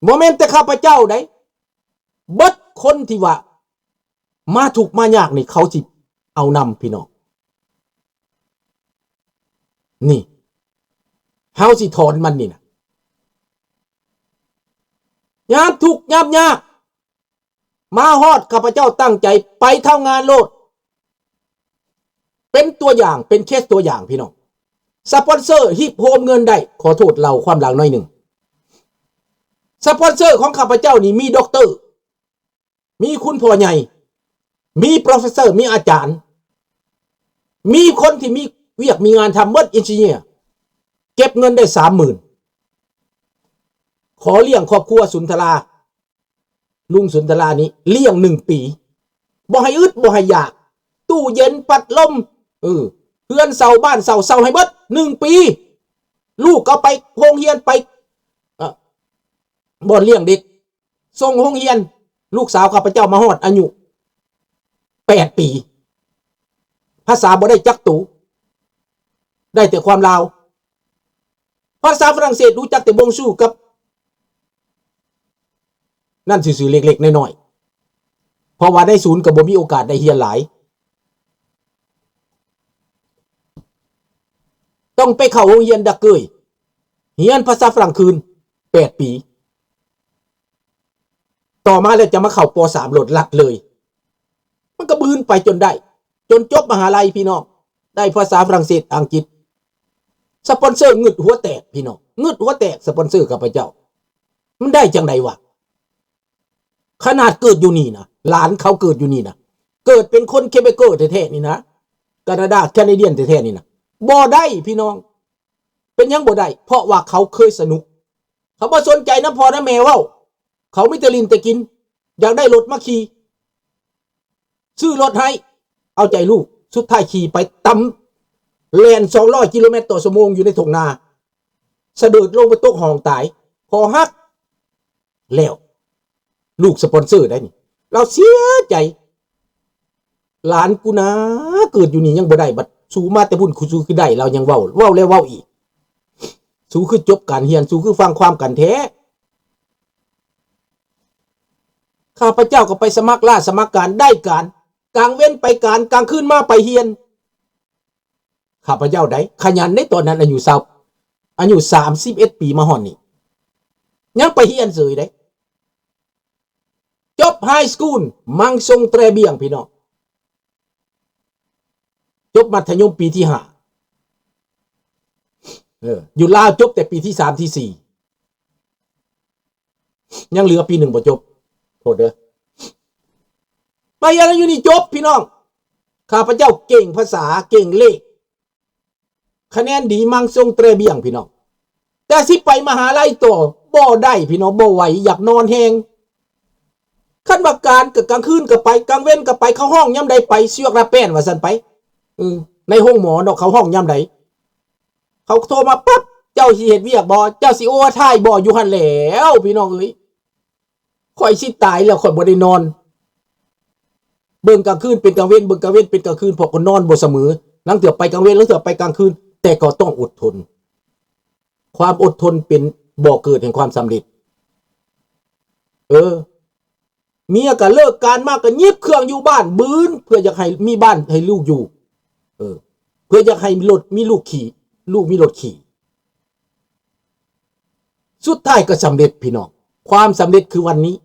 ບໍ່ແມ່ນແຕ່ຂ້າພະເຈົ້າໃດ ເບິດຄົນທີ່ວ່າມາທຸກມາຍາກນີ້ ເຂົາຊິເອົານຳ ພີ່ນ້ອງ. ນີ້ ເຮົາຊິຖອນມັນນີ້ນະ. ຍາມທຸກຍາມຍາກ ມາຮອດ ຂ້າພະເຈົ້າຕັ້ງໃຈໄປທຳງານໂລດ. ເປັນຕົວຢ່າງ ເປັນເຄສຕົວຢ່າງ ພີ່ນ້ອງ. ສະປອນເຊີຮີບໂຮມເງິນໄດ້ ຂໍໂທດເລົ່າຄວາມຫຼັງໜ້ອຍໜຶ່ງ. ສະປອນເຊີຂອງຂ້າພະເຈົ້ານີ້ມີດັອກເຕີ ມີຄຸນພໍ່ໃຫຍ່ ມີໂປຣເຟສເຊີ ມີອາຈານ ມີຄົນທີ່ມີວຽກມີງານທຳເໝິດ ເອັນຈິເນຍ ເກັບເງິນໄດ້ສາມໝື່ນ ຂໍລ້ຽງຄອບຄົວສຸນທະລາ ລຸງສຸນທະລານີ້ລ້ຽງໜຶ່ງປີ ບໍ່ໃຫ້ອຶດບໍ່ໃຫ້ຢາກ ຕູ້ເຢັນ ພັດລົມ ເອີ ເຮືອນເຊົ່າ ບ້ານເຊົ່າ ເຊົ່າໃຫ້ເບິດໜຶ່ງປີ. ລູກກໍໄປໂຮງຮຽນ ໄປ ເອີ ບ່ອນລ້ຽງເດັກ ສົ່ງໂຮງຮຽນ. ລູກສາວຂ້າພະເຈົ້າມາຮອດອາຍຸແປດປີ ພາສາບໍ່ໄດ້ຈັກໂຕ ໄດ້ແຕ່ຄວາມລາວ. ພາສາຝຣັ່ງເສດຮູ້ຈັກແຕ່ Bonjour ກັບ ນັ້ນຊື່ໆ ເລັກໆ ນ້ອຍໆ ເພາະວ່າໃນສູນກໍບໍ່ມີໂອກາດໄດ້ຮຽນຫຼາຍ ຕ້ອງໄປເຂົ້າໂຮງຮຽນດັກເກີຍ ຮຽນພາສາຝຣັ່ງຄືນແປດປີ ຕໍ່ມາແລ້ວຈະມາເຂົ້າ ປໍສາມ ໂລດ ລັດເລີຍ. ມັນກໍບືນໄປຈົນໄດ້ ຈົນຈົບມະຫາໄລ ພີ່ນ້ອງ ໄດ້ພາສາຝຣັ່ງເສດ ອັງກິດ. ສະປອນເຊີງຶດຫົວແຕກ ພີ່ນ້ອງ ງຶດຫົວແຕກ ສະປອນເຊີຂ້າພະເຈົ້າ ມັນໄດ້ຈັ່ງໃດວະ? ຂະໜາດເກີດຢູ່ນີ້ນະ ຫຼານເຂົາເກີດຢູ່ນີ້ນະ ເກີດເປັນຄົນເຄເບກແທ້ໆ ນີ້ນະ ການາດາ ແຄນາດຽນແທ້ໆ ນີ້ນະ ບໍ່ໄດ້ ພີ່ນ້ອງ. ເປັນຫຍັງບໍ່ໄດ້? ເພາະວ່າເຂົາເຄີຍສະໜຸກ ເຂົາບໍ່ສົນໃຈນຳພໍ່ນຳແມ່ເວົ້າ ເຂົາມີແຕ່ຫຼິ້ນແຕ່ກິນ ຢາກໄດ້ລົດມາຂີ່ ຊື້ລົດໃຫ້ ເອົາໃຈລູກ ສຸດທ້າຍຂີ່ໄປຕຳ ແລ່ນສອງຮ້ອຍກິໂລແມັດຕໍ່ຊົ່ວໂມງຢູ່ໃນທົ່ງນາ ສະເດີດລົງໄປຕົກຫ້ອງຕາຍ ຄໍຫັກ ແລ້ວ ລູກສະປອນເຊີໄດ໋ນີ້ ລາວເສຍໃຈ ຫຼານກູນາ ເກີດຢູ່ນີ້ຍັງບໍ່ໄດ້ ບັດສູມາແຕ່ພຸ້ນ ຄູ ສູຄືໄດ້ ລາວຍັງເວົ້າ ເວົ້າແລ້ວເວົ້າອີກ ສູຄືຈົບການຮຽນ ສູຄືຟັງຄວາມກັນແທ້. ຂ້າພະເຈົ້າກໍໄປສະໝັກລາຊະສະໝັກການ ໄດ້ການ ກາງເວັນໄປການ ກາງຄືນມາໄປຮຽນ. ຂ້າພະເຈົ້າໃດ ຂະຫຍັນໃດ໋ ຕອນນັ້ນອາຍຸຊາວ ອາຍຸສາມສິບເອັດປີມາຮອດນີ້ ຍັງໄປຮຽນເສີຍໃດ໋. ຈົບໄຮສະກູນ ມັງຊົງແຕຣບຽງ ພີ່ນ້ອງ ຈົບມັດທະຍົມປີທີຫ້າ ເອີ ຢູ່ລາວຈົບແຕ່ປີທີສາມທີສີ່ ຍັງເຫຼືອປີໜຶ່ງບໍ່ຈົບ ໂທດເດີ ໄປຮຽນຢູ່ນີ້ຈົບ ພີ່ນ້ອງ. ຂ້າພະເຈົ້າເກັ່ງພາສາ ເກັ່ງເລກ ຄະແນນດີ ມັງຊົງແຕຣບຽງ ພີ່ນ້ອງ ແຕ່ຊິໄປມະຫາໄລຕໍ່ບໍ່ໄດ້ ພີ່ນ້ອງ ບໍ່ໄຫວ ຢາກນອນແຮງ. ຄັນວ່າການກໍກາງຄືນກໍໄປ ກາງເວັນກໍໄປ ເຂົາຮ້ອງຍາມໃດໄປ ຊວກລະແປ້ນວ່າຊັ້ນໄປ ເອີ ໃນໂຮງໝໍເນາະ ເຂົາຮ້ອງຍາມໃດ ເຂົາໂທມາປັບ ເຈົ້າຊິເຮັດວຽກບໍ່ ເຈົ້າຊິໂອເວີທາຍບໍ່ ຢູ່ຫັ້ນແຫຼ້ວ ພີ່ນ້ອງເອີຍ. ຂ້ອຍຊິຕາຍແລ້ວ ຂ້ອຍບໍ່ໄດ້ນອນ ເບິ່ງກາງຄືນເປັນກາງເວັນ ເບິ່ງກາງເວັນເປັນກາງຄືນ ເພາະກໍນອນບໍ່ສະເໝີ ລາງເທື່ອໄປກາງເວັນ ລາງເທື່ອໄປກາງຄືນ ແຕ່ກໍຕ້ອງອົດທົນ ຄວາມອົດທົນເປັນບໍ່ເກີດແຫ່ງຄວາມສຳເລັດ. ເອີ ເມຍກໍເລີກການມາກໍຫຍິບເຄື່ອງຢູ່ບ້ານບືນ ເພື່ອຢາກໃຫ້ມີບ້ານໃຫ້ລູກຢູ່ ເອີ ເພື່ອຢາກໃຫ້ລົດມີລູກຂີ່ ລູກມີລົດຂີ່. ສຸດທ້າຍກໍສຳເລັດ ພີ່ນ້ອງ ຄວາມສຳເລັດຄືວັນນີ້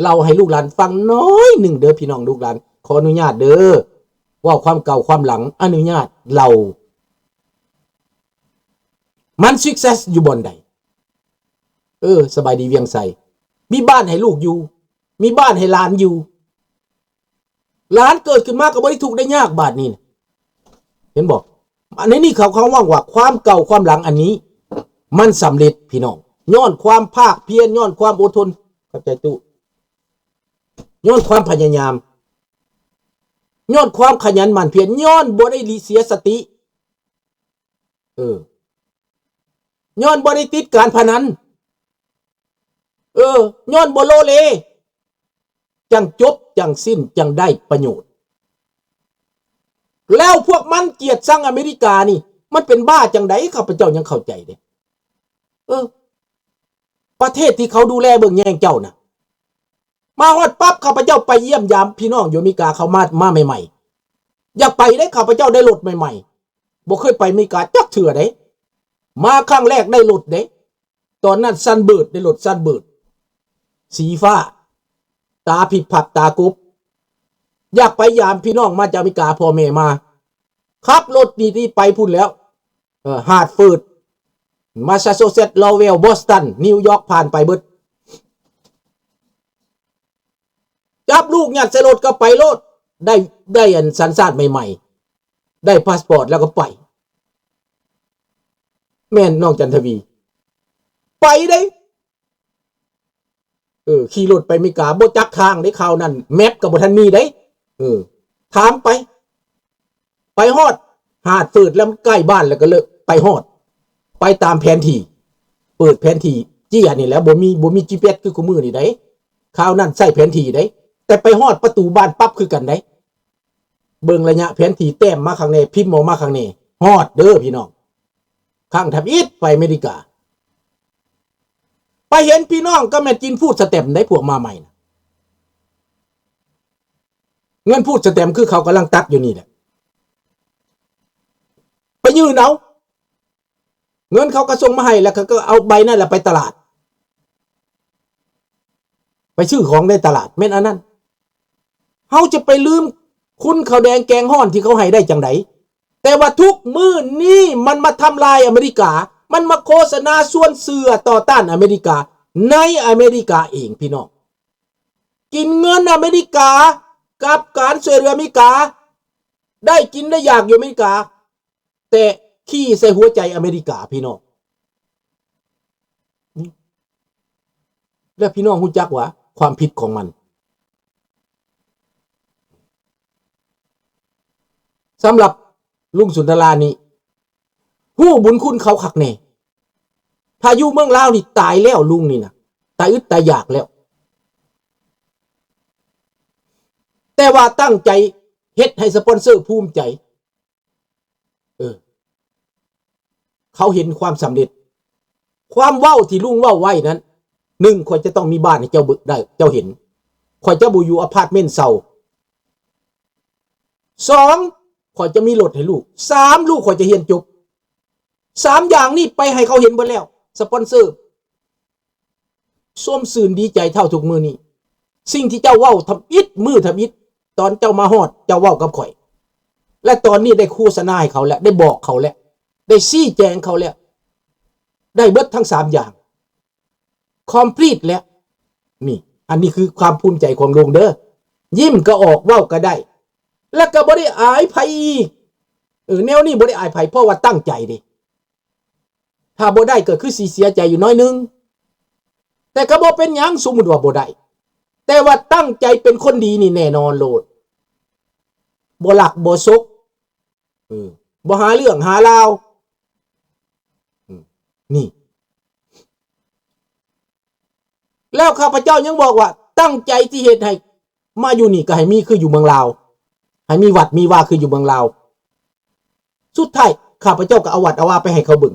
ເລົ່າໃຫ້ລູກຫຼານຟັງໜ້ອຍໜຶ່ງເດີ ພີ່ນ້ອງ ລູກຫຼານ ຂໍອະນຸຍາດເດີ ເວົ້າຄວາມເກົ່າຄວາມຫຼັງ ອະນຸຍາດເລົ່າ. ມັນ success ຢູ່ບ່ອນໃດ? ເອີ ສະບາຍດີວຽງໄຊ ມີບ້ານໃຫ້ລູກຢູ່ ມີບ້ານໃຫ້ຫຼານຢູ່ ຫຼານເກີດຂຶ້ນມາກໍບໍ່ໄດ້ທຸກໄດ້ຍາກບາດນີ້ນະ ເຫັນບໍ່? ອັນນີ້ເຂົາ ເຂົາເວົ້າວ່າຄວາມເກົ່າຄວາມຫຼັງອັນນີ້ ມັນສຳເລັດ ພີ່ນ້ອງ ຍ້ອນຄວາມພາກພຽນ ຍ້ອນຄວາມອົດທົນ ເຂົ້າໃຈຕູ້ ຍ້ອນຄວາມພະຍາຍາມ ຍ້ອນຄວາມຂະຫຍັນໝັ່ນພຽນ ຍ້ອນບໍ່ໄດ້ເສຍສະຕິ ເອີ ຍ້ອນບໍ່ໄດ້ຕິດການພະນັນ ເອີ ຍ້ອນບໍ່ໂລເລ ຈັ່ງຈົບ ຈັ່ງສິ້ນ ຈັ່ງໄດ້ປະໂຫຍດ. ແລ້ວພວກມັນກຽດຊັງອາເມລິການີ້ ມັນເປັນບ້າຈັ່ງໃດ ຂ້າພະເຈົ້າຍັງເຂົ້າໃຈເດ້ ເອີ. ປະເທດທີ່ເຂົາດູແລເບິ່ງແຍງເຈົ້ານະ. ມາຮອດປັບ ຂ້າພະເຈົ້າໄປຢ້ຽມຢາມພີ່ນ້ອງຢູ່ອາເມລິກາ ເຂົາມາ ມາໃໝ່ໆ ຢາກໄປເດ້. ຂ້າພະເຈົ້າໄດ້ລົດໃໝ່ໆ ບໍ່ເຄີຍໄປອາເມລິກາຈັກເທື່ອເດ້. ມາຄັ້ງແລກໄດ້ລົດເດ້. ຕອນນັ້ນຊັນເບີດ ໄດ້ລົດຊັນເບີດ ສີຟ້າ ຕາພິບພັບຕາກົບ. ຢາກໄປຢາມພີ່ນ້ອງມາຈາກອາເມລິກາ ພໍ່ແມ່ມາ. ຂັບລົດນີ້ ນີ້ໄປພຸ້ນແລ້ວ ເອີ ຮາດເຟີດ ມາສາຊູເຊັດ ລາວເວລ ບອສຕັນ ນິວຢອກ ຜ່ານໄປເບິດ. ຈັບລູກຍັດໃສ່ລົດກໍໄປໂລດ ໄດ້ ໄດ້ອັນສັນຊາດໃໝ່ໆ ໄດ້ພາສປອດແລ້ວກໍໄປ. ແມ່ນນ້ອງຈັນທະວີ ໄປເດ້. ເອີ ຂີ່ລົດໄປອາເມລິກາ ບໍ່ຈັກທາງເດ້ ຄາວນັ້ນແມັບກໍບໍ່ທັນມີເດ້. ເອີ ຖາມໄປ ໄປຮອດຫາດຝືດແລ້ວ ໃກ້ບ້ານແລ້ວກໍເລີຍໄປຮອດ ໄປຕາມແຜນທີ່ ເປີດແຜນທີ່ເຈ້ຍນີ້ແຫຼະ ບໍ່ມີ ບໍ່ມີຈີພີເອັສຄືຄູ່ມື້ນີ້ໃດ. ຄາວນັ້ນໃຊ້ແຜນທີ່ໃດ ແຕ່ໄປຮອດປະຕູບ້ານປັບຄືກັນໃດ. ເບິ່ງໄລຍະແຜນທີ່ ແຕ້ມມາຂ້າງແນ່ ພິມອອກມາຂ້າງແນ່ ຮອດເດີພີ່ນ້ອງ. ຄັ້ງທຳອິດໄປອາເມລິກາ ໄປເຫັນພີ່ນ້ອງກໍແມ່ນກິນຟູດສະແຕັມໄດ໋ ພວກມາໃໝ່ນະ. ເງິນຟູດສະແຕັມຄືເຂົາກຳລັງຕັດຢູ່ນີ້ແຫຼະ ໄປຍື່ນເອົາ ເງິນເຂົາກໍສົ່ງມາໃຫ້ ແລ້ວເຂົາກໍເອົາໃບນັ້ນແຫຼະໄປຕະຫຼາດ ໄປຊື້ຂອງໃນຕະຫຼາດ ແມ່ນອັນນັ້ນ. ເຮົາຈະໄປລືມຄຸນເຂົ້າແດງແກງຮ້ອນທີ່ເຂົາໃຫ້ໄດ້ຈັ່ງໃດ? ແຕ່ວ່າທຸກມື້ນີ້ມັນມາທຳລາຍອາເມລິກາ ມັນມາໂຄສະນາຊວນເຊື່ອຕໍ່ຕ້ານອາເມລິກາ ໃນອາເມລິກາເອງ ພີ່ນ້ອງ. ກິນເງິນອາເມລິກາ ກັບການຊ່ວຍເຫຼືອອາເມລິກາ ໄດ້ກິນໄດ້ຢາກຢູ່ອາເມລິກາ ແຕ່ຂີ້ໃສ່ຫົວໃຈອາເມລິກາ ພີ່ນ້ອງ. ແລ້ວພີ່ນ້ອງຮູ້ຈັກວ່າຄວາມຜິດຂອງມັນ? ສຳລັບລຸງສຸນທະລານີ້ ຮູ້ບຸນຄຸນເຂົາຄັກແນ່. ຖ້າຢູ່ເມືອງລາວນີ້ຕາຍແລ້ວ ລຸງນີ້ນະ ຕາຍອຶດຕາຍຢາກແລ້ວ. ແຕ່ວ່າຕັ້ງໃຈເຮັດໃຫ້ສະປອນເຊີພູມໃຈ. ເອີ ເຂົາເຫັນຄວາມສຳເລັດ. ຄວາມເວົ້າທີ່ລຸງເວົ້າໄວ້ນັ້ນ ໜຶ່ງ ຂ້ອຍຈະຕ້ອງມີບ້ານໃຫ້ເຈົ້າເບິ່ງໄດ້ ເຈົ້າເຫັນ. ຂ້ອຍຈະບໍ່ຢູ່ອາພາດເມັນເຊົ່າ. ສອງ ຂ້ອຍຈະມີລົດໃຫ້ລູກ. ສາມ ລູກຂ້ອຍຈະຮຽນຈົບ. ສາມຢ່າງນີ້ໄປໃຫ້ເຂົາເຫັນເບິດແລ້ວ ສະປອນເຊີ ຊົມຊື່ນດີໃຈເທົ່າທຸກມື້ນີ້. ສິ່ງທີ່ເຈົ້າເວົ້າທຳອິດມື້ທຳອິດ ຕອນເຈົ້າມາຮອດ ເຈົ້າເວົ້າກັບຂ້ອຍ ແລະ ຕອນນີ້ໄດ້ໂຄສະນາໃຫ້ເຂົາແລ້ວ ໄດ້ບອກເຂົາແລ້ວ ໄດ້ຊີ້ແຈງເຂົາແລ້ວ ໄດ້ເບິດທັງສາມຢ່າງ. ຄອມພລີດແລ້ວ. ນີ້ ອັນນີ້ຄືຄວາມພູມໃຈຂອງລຸງເດີ. ຍິ້ມກໍອອກ ເວົ້າກໍໄດ້ ແລ້ວກໍບໍ່ໄດ້ອາຍໃຜອີກ. ເອີ ແນວນີ້ບໍ່ໄດ້ອາຍໃຜ ເພາະວ່າຕັ້ງໃຈເດ້. ຖ້າບໍ່ໄດ້ກໍຄືຊິເສຍໃຈຢູ່ໜ້ອຍໜຶ່ງ ແຕ່ກໍບໍ່ເປັນຫຍັງ ສົມມຸດວ່າບໍ່ໄດ້ ແຕ່ວ່າຕັ້ງໃຈເປັນຄົນດີນີ້ແນ່ນອນໂລດ ບໍ່ລັກບໍ່ສົກ ເອີ ບໍ່ຫາເລື່ອງຫາລາວ ອືມ ນີ້ ແລ້ວຂ້າພະເຈົ້າຍັງບອກວ່າ ຕັ້ງໃຈທີ່ເຮັດໃຫ້ມາຢູ່ນີ້ກໍໃຫ້ມີຄືຢູ່ເມືອງລາວ ໃຫ້ມີວັດມີວາຄືຢູ່ເມືອງລາວ. ສຸດທ້າຍຂ້າພະເຈົ້າກໍເອົາວັດເອົາວາໄປໃຫ້ເຂົາເບິ່ງ.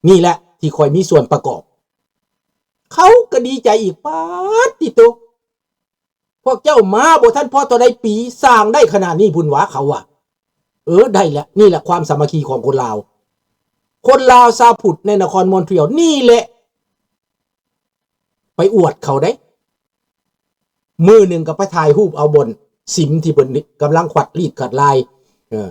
ນີ້ແຫຼະທີ່ຂ້ອຍມີສ່ວນປະກອບ. ເຂົາກໍດີໃຈອີກ ປາດຕິໂຕ ພວກເຈົ້າມາບໍ່ທັນພໍເທົ່າໃດປີ ສ້າງໄດ້ຂະໜາດນີ້ພຸ້ນຫວາ ເຂົາວ່າ. ເອີ ໄດ້ແລ້ວ ນີ້ແຫຼະຄວາມສາມັກຄີຂອງຄົນລາວ. ຄົນລາວຊາວພຸດໃນນະຄອນມອນທຣີອອລນີ້ແຫຼະ ໄປອວດເຂົາເດ້. ມື້ໜຶ່ງກໍໄປຖ່າຍຮູບເອົາບ່ອນສິມທີ່ເພິ່ນກຳລັງຂວັດລີດຂວັດລາຍ ເອີ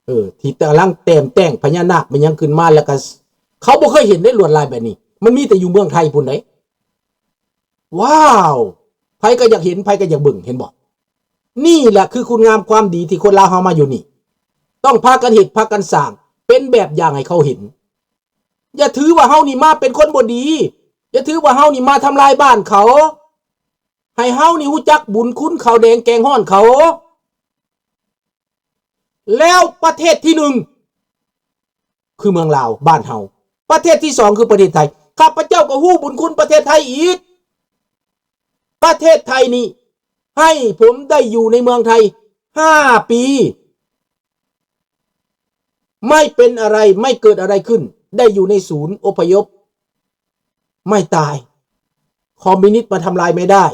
ເອີ ທີ່ກຳລັງແຕ້ມແຕ້ງພະຍານາກແມ່ນຫຍັງຂຶ້ນມາ ແລ້ວກໍ ເຂົາບໍ່ເຄີຍເຫັນເດ້ລວດລາຍແບບນີ້ ມັນມີແຕ່ຢູ່ເມືອງໄທພຸ້ນເດ້. ວ້າວ ໃຜກໍຢາກເຫັນ ໃຜກໍຢາກເບິ່ງ ເຫັນບໍ່? ນີ້ແຫຼະຄືຄຸນງາມຄວາມດີທີ່ຄົນລາວເຮົາມາຢູ່ນີ້ ຕ້ອງພາກັນເຮັດ ພາກັນສ້າງ ເປັນແບບຢ່າງໃຫ້ເຂົາເຫັນ. ຢ່າຖືວ່າເຮົານີ້ມາເປັນຄົນບໍ່ດີ ຢ່າຖືວ່າເຮົານີ້ມາທຳລາຍບ້ານເຂົາ ໃຫ້ເຮົານີ້ຮູ້ຈັກບຸນຄຸນເຂົ້າແດງແກງຮ້ອນເຂົາ. ແລ້ວປະເທດທີໜຶ່ງ ຄືເມືອງລາວບ້ານເຮົາ ປະເທດທີສອງ ຄືປະເທດໄທ. ຂ້າພະເຈົ້າກໍຮູ້ບຸນຄຸນປະເທດໄທອີກ. ປະເທດໄທນີ້ໃຫ້ຜົມໄດ້ຢູ່ໃນເມືອງໄທຫ້າປີ ໄມ່ເປັນອະໄລ ໄມ່ເກີດອະໄລຂຶ້ນ ໄດ້ຢູ່ໃນສູນອົບພະຍົບ ไม่ตาย คอมมิวนิสต์มาทำลายไม่ได้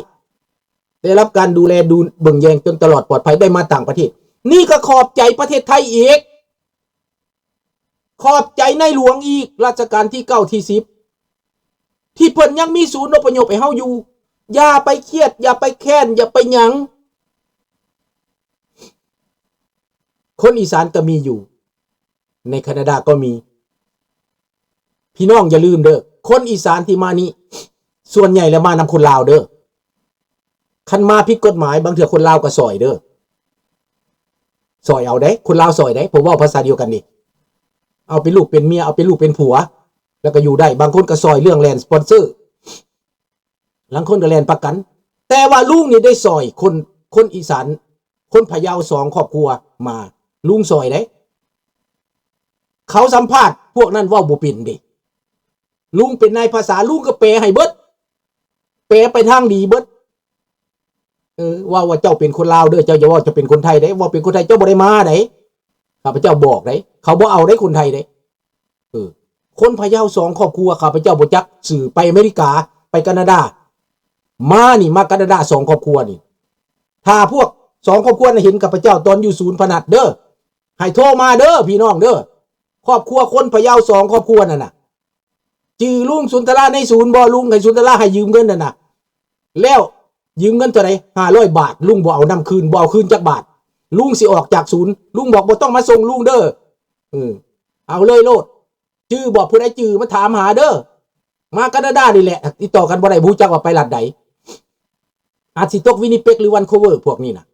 ได้รับการดูแลดูเบิ่งแยงจนตลอดปลอดภัย ได้มาต่างประเทศ นี่ก็ขอบใจประเทศไทยอีก ขอบใจในหลวงอีก รัชกาลที่เก้า ที่สิบ ที่เพิ่นยังมีศูนย์อพยพให้เฮาอยู่ อย่าไปเครียด อย่าไปแค้น อย่าไปหยัง คนอีสานก็มีอยู่ ในแคนาดาก็มี พี่น้องอย่าลืมเด้อ คนอีสานที่มานี่ ส่วนใหญ่แล้วมานำคนลาวเด้อ คันมาผิดกฎหมาย บางเทื่อคนลาวก็ซ่อยเด้อ ซ่อยเอาเด้ คนลาวซ่อยเด้ ผมเว้าภาษาเดียวกันนี่ เอาเป็นลูกเป็นเมีย เอาเป็นลูกเป็นผัว แล้วก็อยู่ได้ บางคนก็ซ่อยเรื่องแลนด์สปอนเซอร์ ลางคนก็แล่นประกัน แต่ว่าลุงนี่ได้ซ่อยคน คนอีสาน คนพะเยาสองครอบครัวมา ลุงซ่อยเด้ เขาสัมภาษณ์พวกนั้นเว้าบ่เป็นเด้ ลุงเป็นนายภาษา ลุงก็แปลให้เบิด แปลไปทางดีเบิด เออ เว้าว่าเจ้าเป็นคนลาวเด้อ เจ้าอย่าเว้าเจ้าเป็นคนไทยเด้ เว้าเป็นคนไทยเจ้าบ่ได้มาเด้ ข้าพเจ้าบอกเด้ เขาบ่เอาเด้คนไทยเด้ เออ คนพะเยาสองครอบครัว ข้าพเจ้าบ่จัก สื่อไปอเมริกา ไปแคนาดา มานี่ มาแคนาดาสองครอบครัวนี่ ถ้าพวกสองครอบครัวนั้นเห็นข้าพเจ้าตอนอยู่ศูนย์พนัสเด้อ ให้โทรมาเด้อพี่น้องเด้อ ครอบครัวคนพะเยาสองครอบครัวนั่นน่ะ จื่อลุงสุนทราในศูนย์บ่ ลุงให้สุนทราให้ยืมเงินนั่นน่ะ แล้วยืมเงินเท่าใด ห้าร้อยบาท ลุงบ่เอานำคืน บ่เอาคืนจักบาท ลุงสิออกจากศูนย์ ลุงบอกบ่ต้องมาส่งลุงเด้อ เออ เอาเลยโลด จื่อบ่ ผู้ใดจื่อมาถามหาเด้อ มาแคนาดานี่แหละ ติดต่อกันบ่ได้ บ่ฮู้จักว่าไปรัฐใด อาจสิตกวินิเปกหรือวันโคเวอร์ พวกนี้น่ะ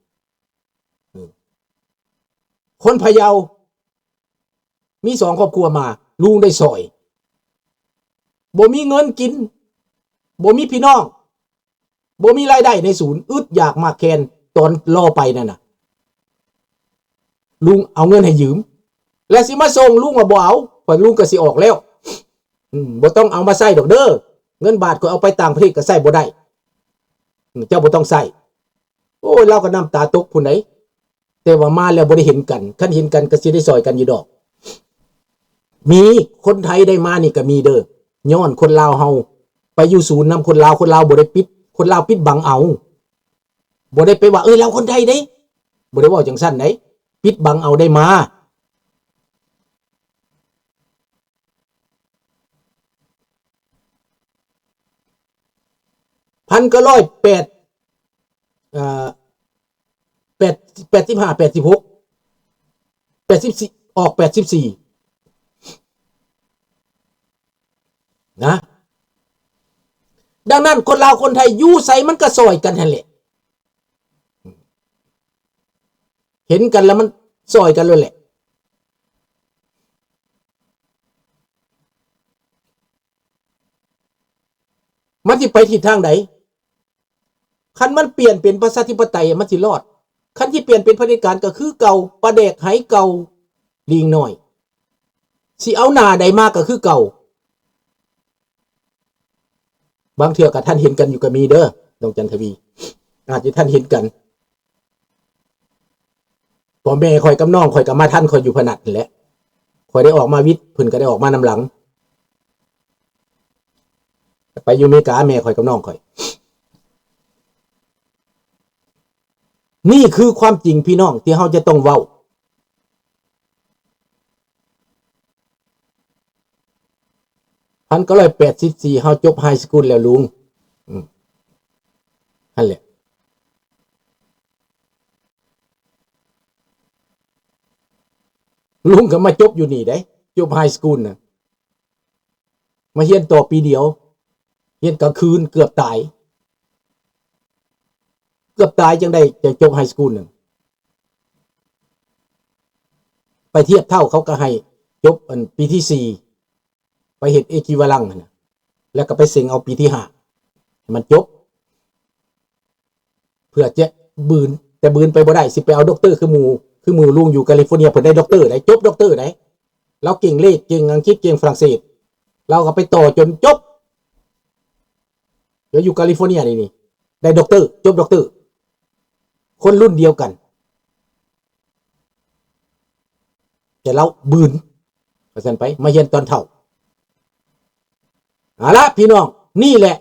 เออ คนพะเยา มีสองครอบครัวมา ลุงได้ซ่อย บ่มีเงินกิน บ่มีพี่น้อง บ่มีรายได้ในศูนย์ อึดอยากมากแค้น ตอนรอไปนั่นน่ะ ลุงเอาเงินให้ยืม และสิมาส่ง ลุงว่าบ่เอา เพราะลุงก็สิออกแล้ว อืม บ่ต้องเอามาใช้ดอกเด้อ เงินบาทข้อยเอาไปต่างประเทศก็ใช้บ่ได้ อืม เจ้าบ่ต้องใช้ โอ้ย ลาวก็น้ำตาตกพู้นได๋ แต่ว่ามาแล้วบ่ได้เห็นกัน คันเห็นกันก็สิได้ซ่อยกันอยู่ดอก มี คนไทยได้มานี่ก็มีเด้อ ย้อนคนลาวเฮาไปอยู่ศูนย์นำคนลาว คนลาวบ่ได้ปิด คนลาวปิดบังเอา บ่ได้ไปว่า เอ้ย ลาวคนไทยเด้ บ่ได้เว้าจั่งซั้นได๋ ปิดบังเอาได้มา พันเก้าร้อยแปด เอ่อ แปด แปดสิบห้า แปดสิบหก แปดสิบสี่ ออก แปดสิบสี่ นะ ดังนั้นคนลาวคนไทยอยู่ไสมันก็ซ่อยกันหั่นแหละ เห็นกันแล้วมันซ่อยกันโลดแหละ มันสิไปทิศทางใด คันมันเปลี่ยนเป็นประชาธิปไตยมันสิรอด คันสิเปลี่ยนเป็นเผด็จการก็คือเก่า ปลาแดกไหเก่า ลิงน้อย สิเอาหน้าใดมาก็คือเก่า บางเทื่อก็ทันเห็นกันอยู่ก็มีเด้อ น้องจันทวี อาจจะทันเห็นกัน พ่อแม่ข้อยกับน้องข้อยก็มาทันข้อยอยู่พนัสนั่นแหละ ข้อยได้ออกมาวิทย์ เพิ่นก็ได้ออกมานำหลัง ไปอยู่อเมริกา แม่ข้อยกับน้องข้อย นี่คือความจริงพี่น้องที่เฮาจะต้องเว้า พันเก้าร้อยแปดสิบสี่ เฮาจบไฮสคูลแล้วลุง อืม หั่นแหละ ลุงก็มาจบอยู่นี่เด้ จบไฮสคูลน่ะ มาเรียนต่อปีเดียว เรียนกลางคืน เกือบตาย เกือบตายจั่งได้ จั่งจบไฮสคูลนั่น ไปเทียบเท่าเขาก็ให้จบอันปีที่สี่ ไปเฮ็ดเอกิวาลังหั่นน่ะ แล้วก็ไปเซ็งเอาปีที่ห้า ให้มันจบ เพื่อจะบืน แต่บืนไปบ่ได้ สิไปเอาด็อกเตอร์คือหมู่ คือหมู่ลุงอยู่แคลิฟอร์เนีย เพิ่นได้ด็อกเตอร์ได๋ จบด็อกเตอร์ได๋ ลาวเก่งเลข เก่งอังกฤษ เก่งฝรั่งเศส ลาวก็ไปต่อจนจบ เดี๋ยวอยู่แคลิฟอร์เนียนี่ นี่ ได้ด็อกเตอร์ จบด็อกเตอร์ คนรุ่นเดียวกัน แต่ลาวบืน ว่าซั่นไป มาเรียนตอนเฒ่า เอาละพี่น้อง ນີ້ແຫຼະ